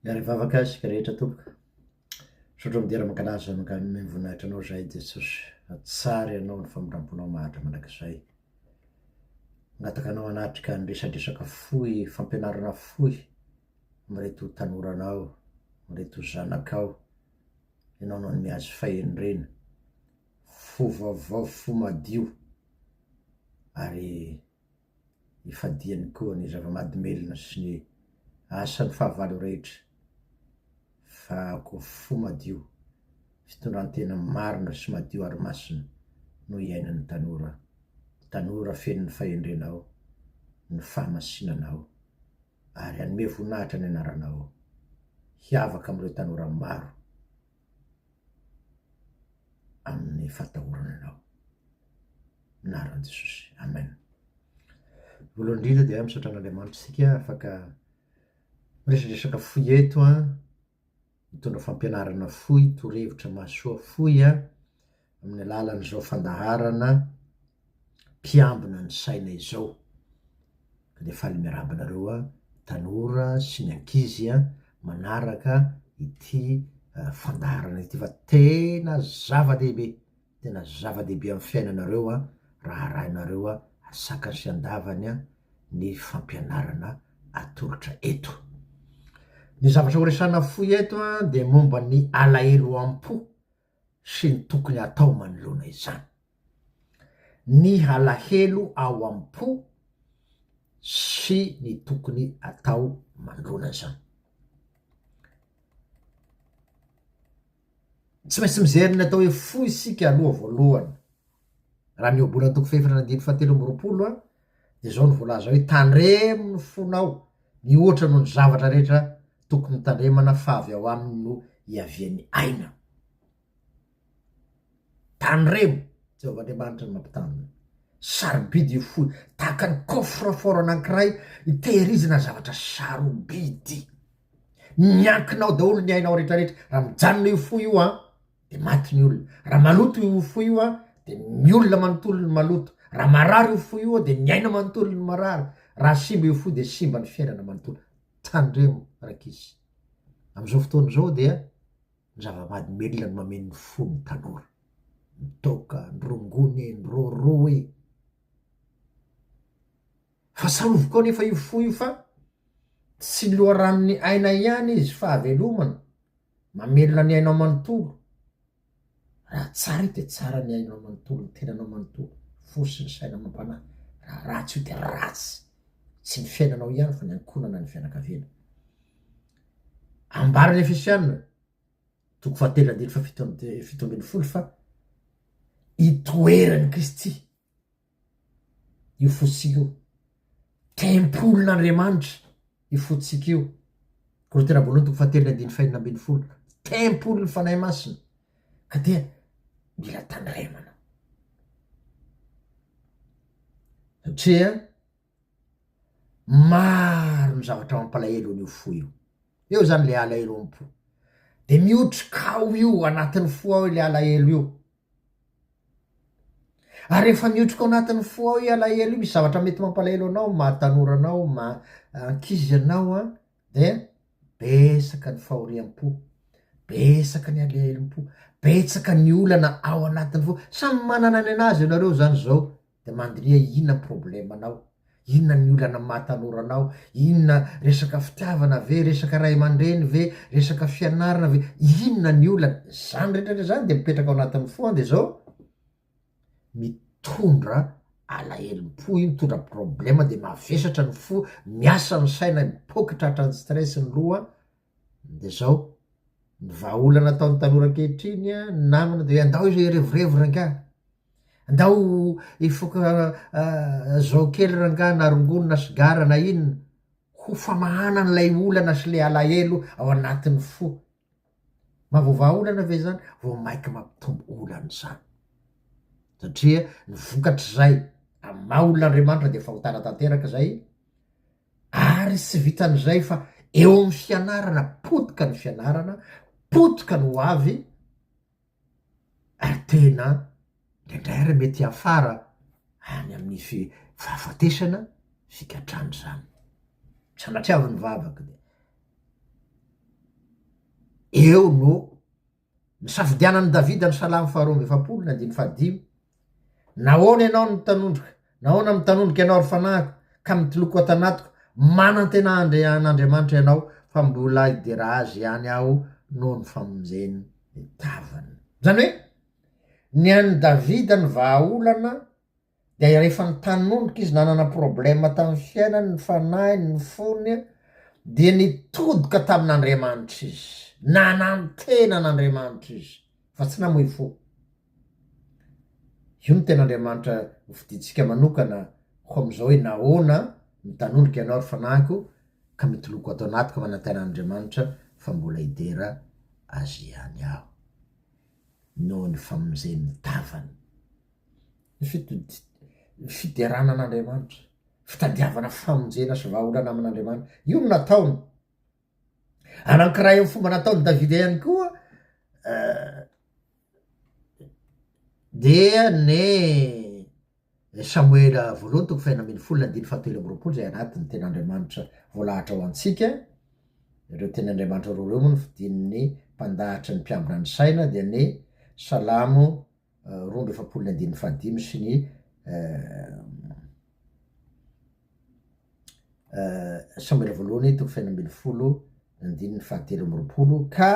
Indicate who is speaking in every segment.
Speaker 1: Miara-mivavaka isika rehetra tompoko. Misaotra midera mankalaza manome voninahitra anao zahay Jesosy fa tsara ianao ny famindramponao maharitra mandrakizay. Mangataka anao hanatrika ny resadresaka fohy, fampianarana fohy amin'ireto tanoranao, amin'ireto zanakao. Ianao no hanome azy fahendrena, fo vaovao, fo madio ary Ifadiany koa ny zava-mahadomelina sy ny asan'ny fahavalo rehetra, fa koa fo madio, fitondran-tena marina sy madio ary masina no iainan'ny tanora, tanora feno ny fahendrenao, ny fahamasinanao, ary hanome voninahitra ny anaranao, hiavaka amin'ireo tanora maro amin'ny fahatahorana anao. Anaran'i Jesosy. Amen. Voalohany indrindra dia misaotra an'Andriamanitra isika afaka miresadresaka fohy eto an, mitondra fampianarana fohy, torohevitra mahasoa fohy an, amin'ny alalan'izao fandaharana mpiambina ny saina izao. Ka dia faly miarahaba anareo an, tanora sy ny ankizy an, manaraka ity fandaharana ity fa tena zava-dehibe. Tena zava-dehibe amin'ny fiainanareo raha arahinareo asakany sy andavany ny fampianarana atolotra eto. Ny zavatra horesahana fohy eto dia momba ny alahelo am-po sy ny tokony hatao manoloana izany. Ny alahelo ao am-po sy ny tokony atao manoloana izany. Tsy maintsy mijery ny atao hoe fo isika aloha voalohany. Raha ny Ohabolana toko fahefatra ny andininy fahatelo amby 20 dia izao no voalaza hoe tandremo ny fonao mihoatra noho ny zavatra rehetra tokony tandremana fa avy ao aminy no hiavian'ny aina. Tandremo! Jehovah Andriamanitra no mampitandrina. Sarobidy io fo io, tahaka ny coffre fort anankiray itehirizana zavatra sarobidy. Miankina ao daholo ny ainao rehetra rehetra, raha mijanona io fo io an, de maty ny olona, raha maloto io fo io an, de ny olona manontolo no maloto, raha marary io fo io an, de ny aina manontolo no marary, raha simba io fo de simba ny fiainana manontolo, tandremo rankizy, amizao fotoana izao dia ny zava-mahadomelina no mameno ny fon'ny tanora, ny toaka, ny rongony e, ny rôrô e. Fa tsarovy koa anefa io fo io fa tsy ny loharanon'ny aina ihany izy fahavelomana, mamelona ny ainao manontolo. Raha tsara io dia tsara ny ainao manontolo, ny tenanao manontolo, fo sy ny saina amam-panahy. Raha ratsy io dia ratsy, tsy ny fiainanao ihany fa ny ankohonana, ny fianakaviana. Ambaran'ny Efesiana, toko fahatelo andininy fahafito 17 fa itoeran'i Kristy io fontsika io. Tempolin'Andriamanitra io fontsika io. Korintiana voalohany toko fahatelo ny andininy fahenina 16. Tempolin'ny Fanahy Masina. Ka dia mila tandremana. Satria maro ny zavatra mampalahelo an'io fo io. Eo zany le alahelo am-po. De miotrika ao io anatin'ny fo ao ilay alahelo io. Ary rehefa miotrika ao anatin'ny fo ao io alahelo io, misy zavatra mety mampalahelo anao, maha tanora anao, maha ankizy anao an, dia betsaka ny fahoriam-po, betsaka ny alahelom-po, betsaka ny olana ao anatin'ny fo, samy manana ny anazy ianareo zany zao. De mandiniha inona ny problème nao, inona ny olana maha tanora anao, inona resaka fitiavana ve, resaka ray aman-dreny ve, resaka fianarana ve, inona ny olana, zany rehetra rehetra zany de mipetraka ao anatin'ny fo an de zao mitondra alahelom-po io, mitondra problème de mavesatra ny fo, miasa ny saina, mipoaka tratran'ny stress ny loha, de zao ny vahaolana ataon'ny tanora ankehitriny an, ny namana de hoe andao izy hirevorevy rangahy, Andao hifoka zao kely rangaha na rongony na sigara na inona ho famahana an'ilay olana sy ilay alahelo ao anatin'ny fo. Mahavoavaha olana ve zany? Vao maika mampitombo olana izany. Satria ny vokatr'izay amin'ny maha olon'Andriamanitra dia fahotana tanteraka izay ary tsy vitan'izay fa eo amin'ny fianarana potika ny fianarana, potika ny ho avy, Ary tena indraindray ary mety hiafara any amin'ny fi- fahafatesana figadrana izany. Sanatria avy ny vavaka dia. Eo no nisafidianan'i Davida ny Salamo faharoa amby 40 ny andininy fahadimy, Nahoana ianao no mitanondrika, nahoana mitanondrika ianao ry fanahiko, ka mitoloko ato anatiko, manantena an'Andriamanitra ianao, fa mbola hidera Azy ihany aho noho ny famonjeny ny tavany. Izany hoe, ny an'i Davida ny vahaolana dia rehefa nitanondrika izy nanana problème tamin'ny fiainany, ny fanahiny, ny fony, dia nitodika tamin'Andriamanitra izy, nanantena an'Andriamanitra izy, fa tsy namoy fo. Io no tena Andriamanitra hofidintsika manokana ho amin'izao hoe nahoana mitanondrika ianao ry fanahiko ka mitoloko ato anatiko manantena an'Andriamanitra fa mbola hidera Azy ihany aho noho ny famonjen'ny tavany. Ny fitodi- ny fiderana an'Andriamanitra, fitadiavana famonjena sy vahaolana amin'Andriamanitra. Io no nataony. Anankiray amin'ny fomba nataon'i Davida ihany koa dia ny Samoela voalohany toko fahenina ambin'ny folo andininy fahatelo amby 20 izay anatin'ny tenin'Andriamanitra voalahatra ho antsika. Ireo tenin'Andriamanitra roa ireo moa no fidin'ny mpandahatra ny mpiambina ny saina dia ny Salamo 42 ny andininy fahadimy sy ny Samoela voalohany toko fahenina ambin'ny folo ny andininy fahatelo amby 20 ka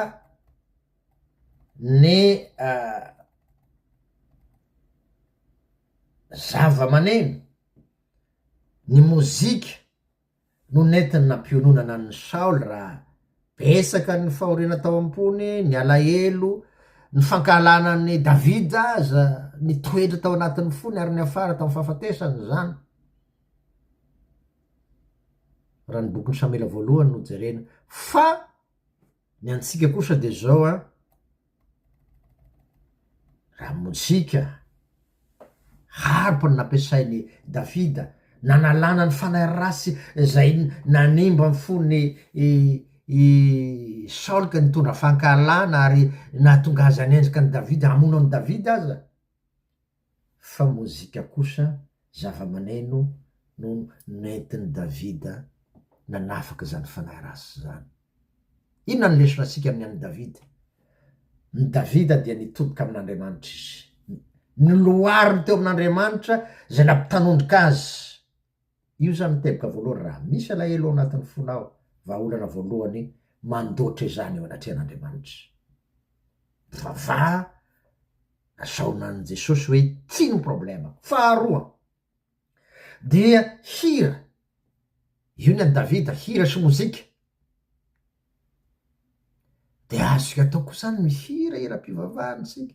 Speaker 1: ny zava-maneno, ny mozika no nentiny nampiononana an'i Saoly raha betsaka ny fahoriana tao am-pony, ny alahelo, ny fankahalana an'i Davida aza nitoetra tao anatin'ny fony ary niafara tamin'ny fahafatesany izany. Raha ny bokin'i Samoela voalohany no jerena. Fa ny antsika kosa dia izao an, Raha mozika, harpe no nampiasain'i Davida nanalana ny fanahy ratsy izay nanimba ny fon'i i Saoly ka nitondra fankahalana ary nahatonga azy hanenjika an'i Davida, hamono an'i Davida aza. Fa mozika kosa, zava-maneno no nentin'i Davida nanafaka izany fanahy ratsy izany. Inona no lesona antsika amin'ny an'i Davida? Ny Davida dia nitodika amin'Andriamanitra izy. Noloariny teo amin'Andriamanitra izay nampitanondrika azy. Io izany ny teboka voalohany, raha misy alahelo ao anatin'ny fonao, vahaolana voalohany, mandoatra izany eo anatrehan'Andriamanitra. Mivavaha, asaona an'i Jesosy hoe ity no problème-ko. Faharoa, dia hira, io ny an'i Davida, hira sy mozika, dia azontsika atao koa zany mihira hiram-pivavahana isika,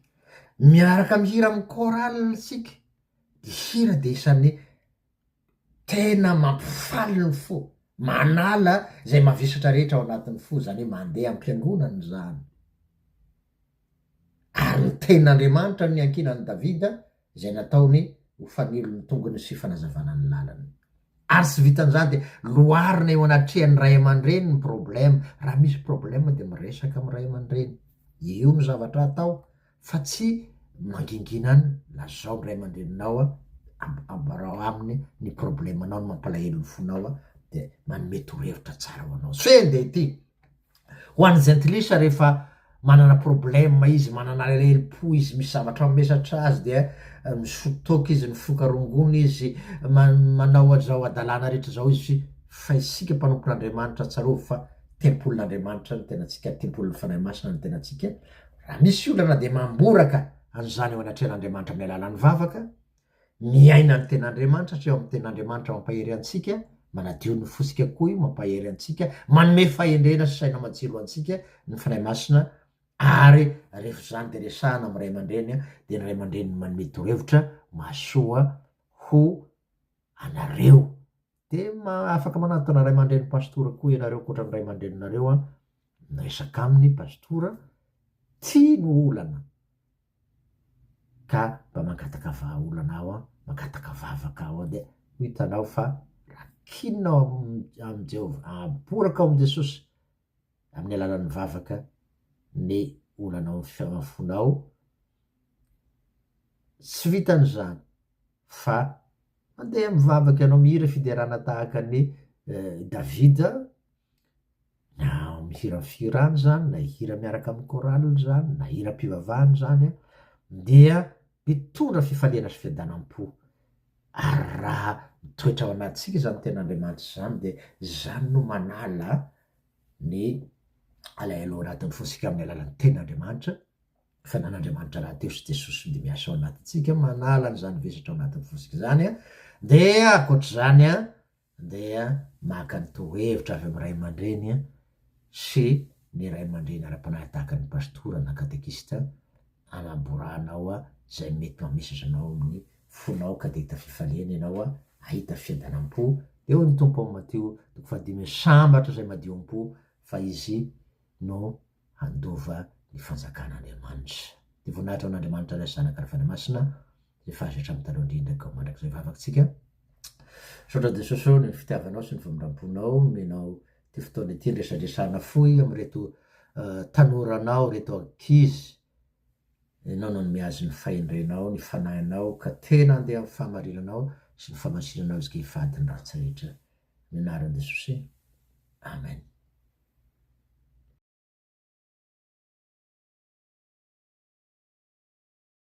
Speaker 1: miaraka mihira amin'ny chorale isika, ny hira dia isan'ny tena mampifaly ny fo, manala izay mavesatra rehetra ao anatin'ny fo, izany hoe mandeha am-piangonana izany. Ary ny tenin'Andriamanitra no niankinan'i Davida, izay nataony ho fanilon'ny tongony sy fanazavana ny lalany. Ary tsy vitan'izany dia loharina eo anatrehan'ny ray aman-dreny ny problème, raha misy problème dia miresaka amin'ny ray aman-dreny, io no zavatra atao fa tsy mangingina any, lazao ny ray aman-dreninao, ambarao aminy ny problème-nao, ny mampalahelo ny fonao dia manome torohevitra tsara ho anao. Fehiny dia ity, Ho an'ny jentilisa rehefa manana problème izy, manana alahelo-po izy, misy zavatra mamesatra azy dia misotro toaka izy, mifoka rongony izy, manao an'izao hadalana rehetra izao izy, fa isika mpanompon'Andriamanitra tsarovy fa tempolin'Andriamanitra ny tenantsika, tempolin'ny Fanahy Masina ny tenantsika, raha misy olana dia mamboraka an'izany eo anatrehan'Andriamanitra amin'ny alalan'ny vavaka, Miaina ny Tenin'Andriamanitra satria ao amin'ny Tenin'Andriamanitra mampahery antsika, manadio ny fosika koa io, mampahery antsika, manome fahendrena sy saina matsilo antsika ny Fanahy Masina ary rehefa izany dia resahana amin'ny ray aman-dreny dia ny ray aman-dreny manome torohevitra mahasoa ho anareo. Dia afaka manantona ray aman-dreny pastora koa ianareo ankoatra ny ray aman-dreninareo an, miresaka aminy pastora, tsy no olana. Ka mba mangataka vahaolana aho an, mangataka vavaka aho an, dia ho hitanao fa rakinina ao amin'i Jehovah, aboraka ao amin'i Jesosy amin'ny alalan'ny vavaka ny olanao amin'ny fonao, tsy vitan'izany fa mandeha mivavaka ianao, mihira fiderana tahaka an'i Davida, na. mihira ny fihirana izany, na hihira miaraka amin'ny chorale izany, na hiram-pivavahana izany, dia mitondra fifaliana sy fiadanam-po. Ary raha mitoetra ao anatintsika izany Tenin'Andriamanitra izany dia izany no manala ny alahelo ao anatin'ny fontsika amin'ny alalan'ny Tenin'Andriamanitra, Fanan'Andriamanitra rahateo sy Jesosy dia miasa ao anatintsika manala an'izany vesatra ao anatin'ny fontsika izany, dia ankoatr'izany dia maka ny torohevitra avy amin'ny ray aman-dreny sy ny ray aman-dreny ara-panahy tahaka ny pastora na katekista anaborahanao izay mety mamesatra anao amin'ny fonao ka dia hahita fifaliana ianao, hahita fiadanam-po. Dia hoy ny Tompo ao Matio toko fahadimy hoe sambatra izay madio am-po fa izy no handova ny fanjakan'Andriamanitra. Dia voninahitra ho an'Andriamanitra Ray sy Zanaka ary Fanahy Masina, izay fahazo hatramin'ny taloha indrindra ka ho mandrakizay vavaka tsika. Misaotra Jesosy ô ny fitiavanao sy ny famindram-ponao nomenao ity fotoana ity niresadresahana fohy amin'ireto tanoranao ireto ankizy. Ianao no nanome azy ny fahendrenao, ny fanahinao ka tena handeha amin'ny fahamarinanao sy ny fahamasinanao izy ka hifady ny ratsy rehetra. Amin'ny anaran'i Jesosy. Amen.